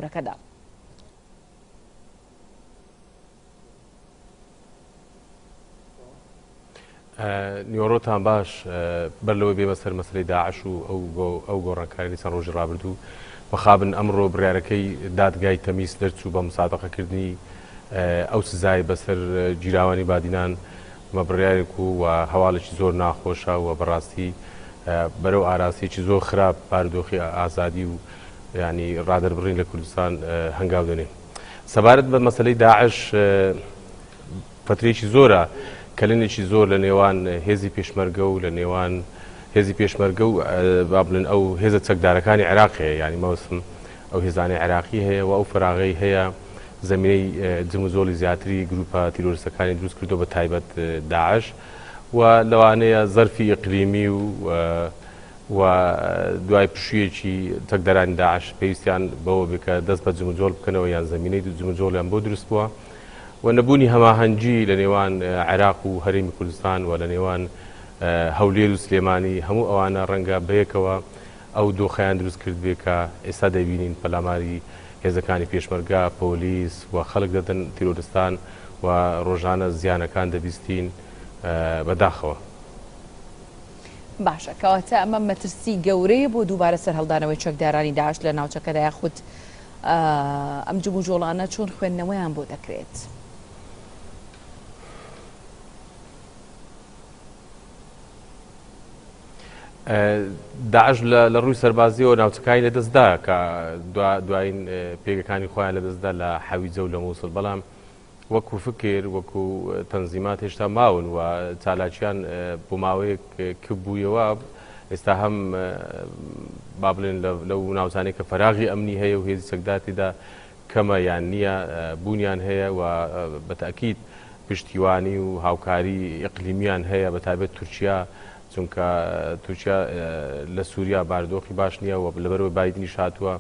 سنوورەکەدا. نیوەڕۆتان باش بەر لەوەی بێمە سەر مەسەلەی داعش و ئەو گۆڕانکاریی چەند ڕۆژی ڕابردوو مەخابن ئەمڕۆ بڕیارەکەی دادگای تەمیس دەرچوو بە مسادقەکردنی ئەو سزای بەسەر گیراوانی بادینان مە بڕیارێک و و هەواڵێکی زۆر ناخۆشە و بەڕاستی بەرەو ئاراستەیەکی زۆر خراپ بارودۆخی ئازادی و ینی ڕادەربڕین لە کوردستان هەنگاو دەنێ. سەبارەت بە مەسەلەی داعش فترەیەکی زۆرە کەلێنێکی زۆر لە نێوان هێزی پێشمەرگە و لە نێوان هێزی پێشمەرگە و با بڵێن ئەو هێزە چەکدارەکانی عێراق هەیە یانی مەبەستم ئەو هێزانەی عێراقی هەیە و ئەو فەراغەی هەیە زمینەی جموجۆڵی زیاتری گروپە تیرۆریستەکانی دروست کردو بە تایبەت داعش و لەوانەیە زەرفی ئیقلیمی و و دوای پشوویەکی چەکدارانی داعش پێویستیان بەوە بێ کە دەست بە جموجۆڵ بکەنەوە یان زەمینەی جموجۆڵیان بۆ دروست بووە و نەبوونی هەماهەنگی لە نێوان عێراق و هەرێمی کوردستان و لە نێوان هەولێر و سلێمانی هەموو ئەوانە ڕەنگە بەیەکەوە ئەو دۆخەیان دروست کردبێ کە ئێستا دەیبینین پەلاماری هێزەکانی پێشمەرگە، پۆلیس و خەڵک دەدەن تیرۆرستان و ڕۆژانە زیانەکان دەبیستین بەداخەوە. باشە کەواتە ئەمە مەترسی گەورەیە بۆ دووبارە سەرهەڵدانەوەی چەکدارانی داعش لە ناوچەکەدا یاخود ئەم جموجۆڵانە چۆن خوێندنەوەیان بۆ دەکرێت؟ داعش لە ڕووی سەربازیەوە ناوچەکانی لەدەستدا کە دوایین پێگەکانی خۆیان لەدەستدا لە حەویجە و لە مووسڵ بەڵام وەکو فکر وەکو تەنزیمات هێشتا ماون و چالاکیان بۆ ماوەیەک کپ بوویەوە ئێستا هەم با بڵێن لەو ناوچانەی کە فەراغی ئەمنی هەیە و هێزی چەکدار تێدا کەمە یان نییە بوونیان هەیە و بە تەئکید پشتیوانی و هاوکاری ئیقلیمیان هەیە بە تایبەت تورکیا چونکە تورکیا لە سووریا بارودۆخی باش نییە و لەبەرەوەی بایدنیش هاتووە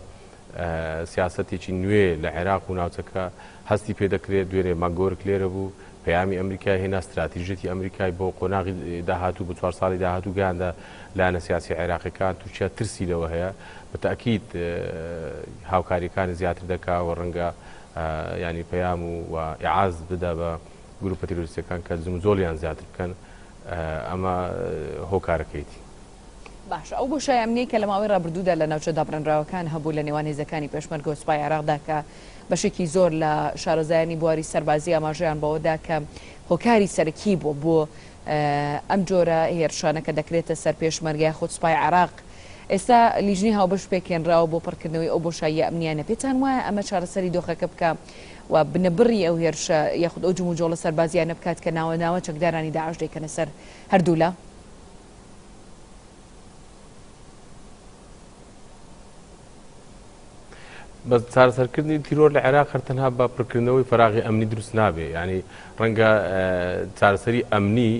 سیاسەتێکی نوێ لە عێراق و ناوچەکە هەستی پێدەکرێت، دوێنێ ماکگۆرک لێرە بوو، پەیامی ئەمریکای هێنا، ستراتیژیەتی ئەمریکای بۆ قۆناغی داهاتوو، بۆ چوار ساڵی داهاتوو گەیاندە لایەنە سیاسیە عێراقیەکان، تورکیا ترسی لەوە هەیە، بە تەئکید هاوکاریەکانی زیاتر دەکا و ڕەنگە یانی پەیام و ئیعاز بدا بە گروپە تیرۆریستیەکان کە جموجۆڵیان زیاتر بکەن، ئەمە هۆکارەکەیەتی. باشە ئەو بۆشای ئەمنیەی کە لە ماوەی ڕابردوودا لە ناوچە دابڕێنراوەکان هەبوو لە نێوان هێزەکانی پێشمەرگە و سوپای عێراقدا کە بەشێکی زۆر لە شارەزایانی بواری سەربازی ئاماژەیان بەوە دا کە هۆکاری سەرەکی بووە بۆ ئەم جۆرە هێرشانە کە دەکرێتە سەر پێشمەرگە یاخود سوپای عێراق ئێستا لیژنەی هاوبەش پێکهێنراوە بۆ پڕکردنەوەی ئەو بۆشاییە ئەمنیانە پێتان وایە ئەمە چارەسەری دۆخەکە بکا و بنەبڕی ئەو هێرشە یاخود ئەو جموجۆڵە سەربازیانە بکات کە ناوە ناوە چەکدارانی داعش دەیکەنە سەر هەردوولا؟ بەس چارەسەرکردنی تیرۆر لە عێراق هەر تەنها بە پڕکردنەوەی فەراغی ئەمنی دروست نابێ یعنی ڕەنگە چارەسەری ئەمنی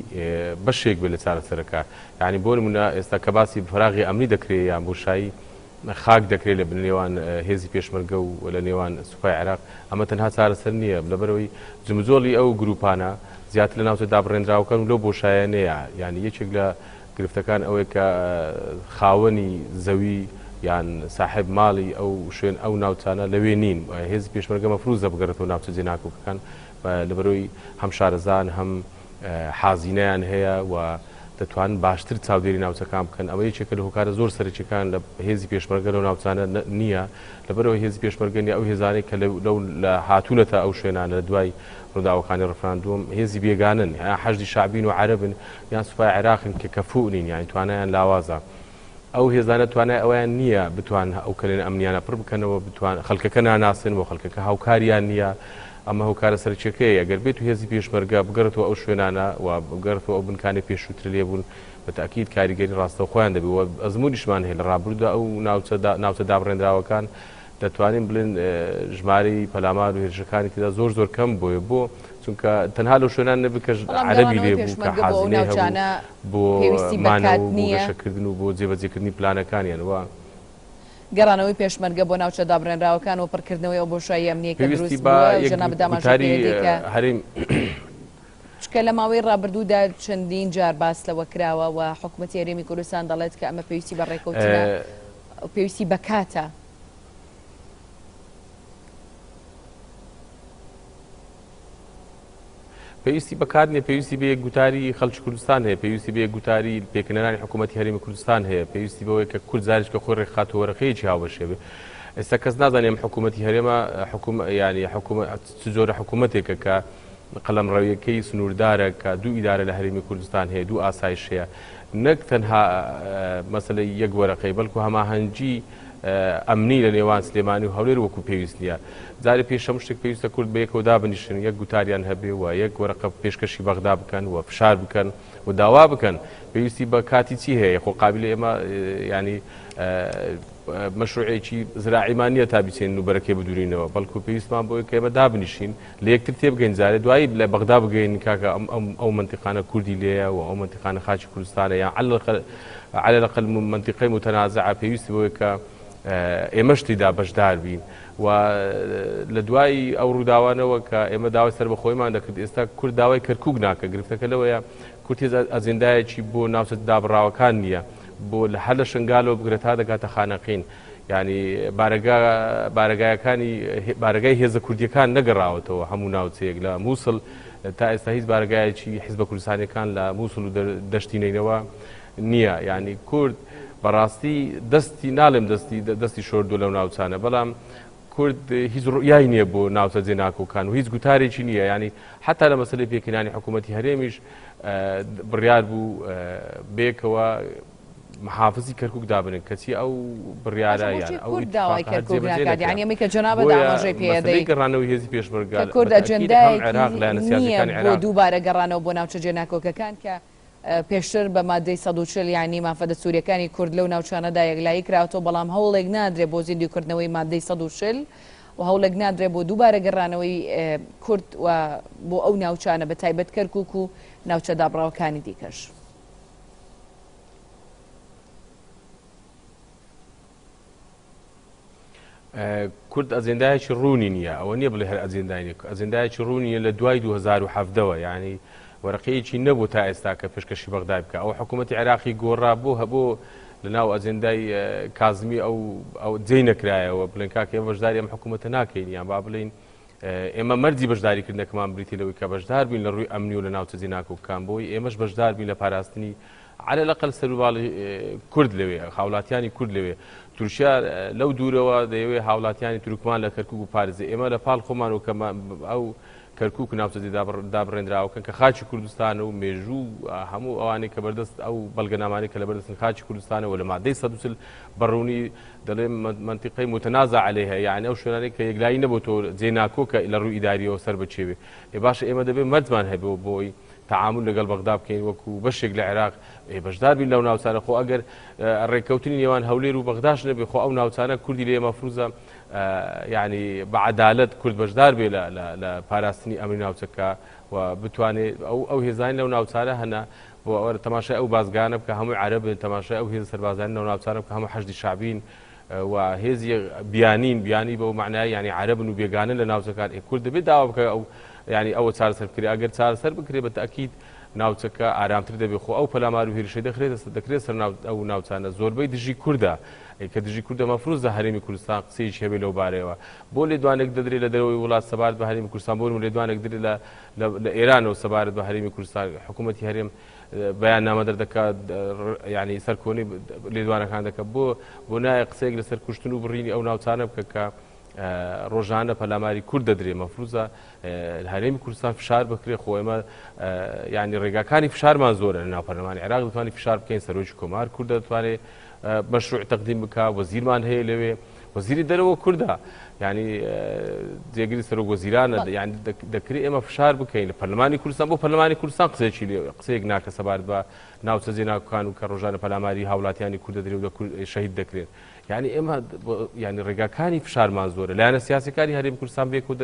بەشێک بێت لە چارەسەرەکە یعنی بۆ نمونە ئێستا کە باسی فەراغی ئەمنی دەکرێت یان بۆشایی خاک دەکرێت لە نێوان هێزی پێشمەرگە و لە نێوان سوپای عێراق ئەمە تەنها چارەسەر نییە لەبەرەوەی جمجۆڵی ئەو گروپانە زیاتر لە ناوچە دابڕێنراوەکان و لەو بۆشایانەیە یعنی یەکێک لە گرفتەکان ئەوەیە کە خاوەنی زەوی یان ساحێب ماڵی ئەو شوێن ئەو ناوچانە لەوێ نین هێزی پێشمەرگە مەفروزە بگەڕێتەوە ناوچە جێناکۆکەکان لەبەرەوەی هەم شارەزان هەم حازینەیان هەیە و دەتوانن باشتر چاودێری ناوچەکان بکەن، ئەمە یەکێکە لە هۆکارە زۆر سەرەکیەکان لە هێزی پێشمەرگە لەو ناوچانە نییە، لەبەرئەوەی هێزی پێشمەرگە نییە ئەو هێزانەی کە لەو لە هاتوونەتە ئەو شوێنانە لە دوای ڕووداوەکانی ڕفراندوم هێزی بێگانەن یان حەشدی شەعبین و عەرەبن یان سوپای عێراقن کە کەفوو نین یانی توانایان لاوازە. ئەو هێزانە توانای ئەوەیان نییە بتوان ئەو کەلێنە ئەمنیانە پڕ بکەنەوە، بتوان خەڵکەکە ناناسن و خەڵکەکە هاوکاریان نییە، ئەمە هۆکارە سەرەکیەکەیە، گەر بێت و هێزی پێشمەرگە بگەڕێتەوە ئەو شوێنانە و بگەڕێتەوە ئەو بنکانەی پێشووتر لێ بوون، بە تەئکید کاریگەری ڕاستەوخۆیان دەبێت و ئەزموونیشمان هەیە لە ڕابردوودا ئەو ناوچە ناوچە دابڕێنراوەکان دەتوانین بڵێن ژمارەی پەلامار و هێرشەکانی تێدا زۆر زۆر کەم بۆیە بۆ چونکە تەنها لەو شوێنان نەبێت کە بەڵام عەرەبی گەڕانەوەی لێ بوو کە پێشمەرگە بۆ ئەو حازینەی هەبوو ناوچانە بۆ پێویستی بە مانەوە کات و بۆ نییە؟ گەشەکردن و بۆ جێبەجێکردنی پلانەکانیان و گەڕانەوەی پێشمەرگە بۆ ناوچە دابڕێنراوەکان و پڕکردنەوەی ئەو بۆشاییە ئەمنییەی کە پێویستی دروست بە بووە، یەک جەنابت ئاماژە گوتاری پێدەدەی کە هەرێم. چونکە لە ماوەی ڕابردوودا چەندین جار باس لەوە کراوە و حکومەتی هەرێمی کوردستان دەڵێت کە ئەمە پێویستی بە ڕێکەوتنە و پێویستی بە کاتە. پێویستی بە کات نیە، پێویستی بە یەک گوتاری خەڵکی کوردستان هەیە، پێویستی بە یەک گوتاری پێکهێنەرانی حکوومەتی هەرێمی کوردستان هەیە، پێویستی بەوەیە کە کورد جارێکە خۆی ڕێکخات و وەرەقەیەکی هاوبەش هەبێ. ئێستا کەس نازانێ ئەم حکوومەتی هەرێمە حکووم یانی حکوومەت چ جۆرە حکوومەتێکە کە قەڵەمڕەویەکەی سنووردارە کە دوو ئیدارە لە هەرێمی کوردستان هەیە، دوو ئاسایش هەیە. نەک تەنها مەسەلەی یەک وەرەقەی بەڵکو هەماهەنگی ئەمنی لە نێوان سلێمانی و هەولێر وەکو پێویست نییە. جارێ پێش هەموو شتێک پێویستە کورد بەیەکەوە دابنیشن، یەک گوتاریان هەبێ و یەک وەرەقە پێشکەشی بەغدا بکەن و فشار بکەن و داوا بکەن. پێویستی بە کاتی چی هەیە؟ خۆ قابیلە ئێمە یانی مەشروعێکی زراعیمان نییە تا بیچێنین و بەرەکەی بدورینەوە، بەڵکو پێویستمان بۆیە کە ئێمە دابنیشین لە یەکتر تێبگەین جارێ دوایی لە بەغدا بگەین کاکە ئەم ئەو مەنتیقانە کوردی لێیە و ئەو مەنتیقانە خاکی کوردستانە یان علی الاقل مەنتیقەی متنازعە پێویستی بەوەیە کە ئێمەش تێیدا بەشدار بین و لە دوای ئەو ڕووداوانەوە کە ئێمە داوای سەربەخۆیمان دەکرد ئێستا کورد داوای کەرکوک ناکە گرفتەکە لەوەیە کورد هێز ئەجێندایەکی بۆ ناوچە دابڕاوەکان نییە بۆ لە هەر لە شنگالەوە بگرە تا دەگاتە خانەقین یعنی بارەگا بارەگایەکانی بارەگای هێزە کوردیەکان نەگەڕاوەتەوە هەموو ناوچەیەک لە مووسڵ تا ئێستا هیچ بارەگایەکی حیزبە کوردستانیەکان لە مووسڵ و دەشتی نەینەوا نییە یعنی کورد بەڕاستی دەستی ناڵێم دەستی دەستی شۆردووە لەو ناوچانە بەڵام کورد هیچ ڕوئیای نییە بۆ ناوچە جێناکۆکان و هیچ گوتارێکی نییە ینی حتا لە مەسلەی پێکهێنانی حکوومەتی هەرێمیش بڕیار بوو بێکەوە محافزی کەرکک دابنن کەچی ئەو بڕیارە یان ئەو کورد داوای کەرکک ناکات یعنی ئەمەی کە جەنابت ئاماژەی پێ دەی گەڕانەوەی هێزی پێشمەرگە کە کورد ئەجێندایەکی نییە بۆ دووبارە گەڕانەوە بۆ ناوچە جێناکۆکەکان کە پێشتر بە ماددەی 140 یانی مافە دەستووریەکانی کورد لەو ناوچانەدا یەکلایی کراوەتەوە بەڵام هەوڵێک نادرێ بۆ زیندووکردنەوەی ماددەی 140 و هەوڵێک نادرێ بۆ دووبارە گەڕانەوەی کورد و بۆ ئەو ناوچانە بە تایبەت کەرکک و ناوچە دابڕاوەکانی دیکەش. کورد ئەجێندایەکی ڕوونی نییە ئەوە نییە بڵێ هەر ئەجێندای نیە ئەجێندایەکی ڕوونی نییە لە دوای 2017ەوە یعنی وەرەقەیەکی نەبوو تا ئێستا کە پێشکەشی بەغدای بکە ئەو حکوومەتی عێراقی گۆڕا بۆ هەبوو لە ناو ئەجێندای کازمی ئەو ئەو جێی نەکرایەوە بڵێن کاکە ئێمە بەشداری ئەم حکوومەتە ناکەین یان با بڵێین ئێمە مەرجی بەشداریکردنەکەمان بریتی لەوەی کە بەشدار بین لە ڕووی ئەمنی و لە ناوچە جێناکۆکەکان بۆی ئێمەش بەشدار بین لە پاراستنی عەلە لەقەل سەروباڵی کورد لەوێ هاوڵاتیانی کورد لەوێ تورکیا لەو دوورەوە دەیەوێ هاوڵاتیانی تورکمان لە کەرکوک و پارێزێ ئێمە لە پاڵ خۆمان و کە ئەو کەرکوک و ناوچە دابڕێنراوەکەن کە خاکی کوردستان و مێژوو هەموو ئەوانەی کە بەردەست ئەو بەڵگەنامانەی کە لەبەردەستن خاکی کوردستانەوە لە مادەی 140 بەڕوونی دەڵێ مەنتیقەی متنازع علیه یعنی ئەو شوێنانەی کە یەکلایی نەبۆتەوە جێ ناکۆکە لە ڕووی ئیداریەوە سەر بە کێ بێ ئێ باشە ئێمە دەبێ مەرجمان هەبێ بۆی تەعامول لەگەڵ بەغدا بکەین وەکو بەشێک لە عێراق ئێ بەشدار بین لەو ناوچانە خۆ ئەگەر ڕێککەوتنی نێوان هەولێر و بەغداش نەبێ خۆ ئەو ناوچانە کوردی لێ مەفروزە یعنی بە عەدالەت کورد بەشدار بێ لە پاراستنی ئەمنی ناوچەکە و بتوانێت ئەو ئەو هێزانی لەو ناوچانە هەنە بۆ ئەوە تەماشای ئەو بازگانە بکە هەمووی عەرەبن، تەماشای ئەو هێزە سەربازانەی ناو ناوچانە بکە هەموو حەشدی شەعبین و هێزی بیانین، بیانی بەو مەعنایە یانی عەرەبن و بێگانەن لە ناوچەکان، ئێ کورد دەبێت داوا بکە ئەو یانی ئەوە چارەسەر بکرێ، ئەگەر چارەسەر بکرێ بە تەئکید ناوچەکە ئارامتر دەبێ، خۆ ئەو پەلامار و هێرشەی دەخرێتە دەکرێت سەر ناو ئەو ناوچانە زۆربەی دژی کوردە، ئێ کە دژی کوردە مەفروزە هەرێمی کوردستان قسەیەکی هەبێ لەو بارەیەوە. بۆ لێدوانێک دەدرێ لە دەرەوەی وڵات سەبارەت بە هەرێمی کوردستان، بۆ نموونە لێدوانێک درێ لە لە ئێرانەوە سەبارەت بە هەرێمی کوردستان حکوومەتی هەرێم بەیاننامە دەردەکات یعنی سەرکۆنەی لێدوانەکان دەکات بۆ بۆ نایە قسەیەک لەسەر کوشتن و بڕینی ئەو ناوچانە بکە کە ڕۆژانە پەلاماری کورد دەدرێ مەفروزە هەرێمی کوردستان فشار بکرێ خۆ ئێمە ینی ڕێگاکانی فشارمان زۆرە لە ناو پەرلەمانی عێراق دەتوانانی فشار بکەین سەرۆکی کۆمار کورد دەتوانێت مەشروع تەقدیم بکا وەزیرمان هەیە لەوێ وەزیری دەرەوە کوردە یعنی جێگری سەرۆک وەزیرانە یعنی دەکرێت ئێمە فشار بکەین لە پەرلەمانی کوردستان بۆ پەرلەمانی کوردستان قسەیەکی لێ قسەیەک ناکە سەبارەت بە ناوچە جێناکۆکان و کە ڕۆژانە پەلاماری هاوڵاتیانی کورد دەدرێت و شەهید دەکرێن یعنی ئێمە یعنی ڕێگاکانی فشارمان زۆرە لایەنە سیاسەکانی هەرێمی کوردستان بێک و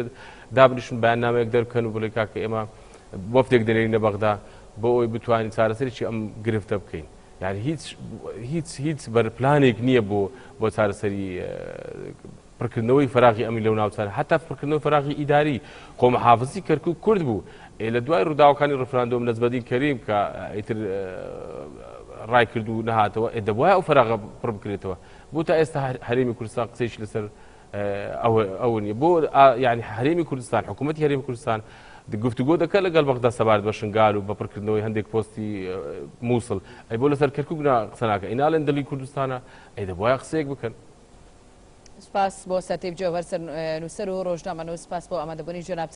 دابنیشن بەیاننامەیەک دەربکەن و بڵێ کاکە ئێمە وەفدێک دەنێرینە بەغدا بۆ ئەوەی بتوانین چارەسەرێکی ئەم گرفتە بکەین یانی هیچ هیچ هیچ بەرپلانێک نییە بۆ بۆ چارەسەری پڕکردنەوەی فراغی ئەمنی لەو ناوچانە حتا پڕکردنەوەی فراغی ئیداری خۆ محافزی کەرکوک کورد بوو ئێ لە دوای ڕووداوەکانی ڕفراندۆم نەجمەدین کەریم کە ئیتر ڕای کرد و نەهاتەوە ئێ دەبوایە ئەو فراغە پڕ بکرێتەوە بۆ تا ئێستا هەرێمی کوردستان قسەیش لەسەر ئەوە نیە بۆ یعنی هەرێمی کوردستان حکوومەتی هەرێمی کوردستان. گفتوگۆ دەکات لەگەڵ بەغدا سەبارەت بە شنگال و بە پڕکردنەوەی هەندێک پۆستی مووسڵ، ئەی بۆ لەسەر کەرکوک نا قسە ناکەن؟ ئەی ناڵێن دڵی کوردستانە؟ ئەی دەبوایە قسەیەک بکەن. سپاس بۆ سەرتیپ جەوهەر سەرنووسەر و ڕۆژنامەنووس، سپاس بۆ ئامادەبوونی جەنابتان.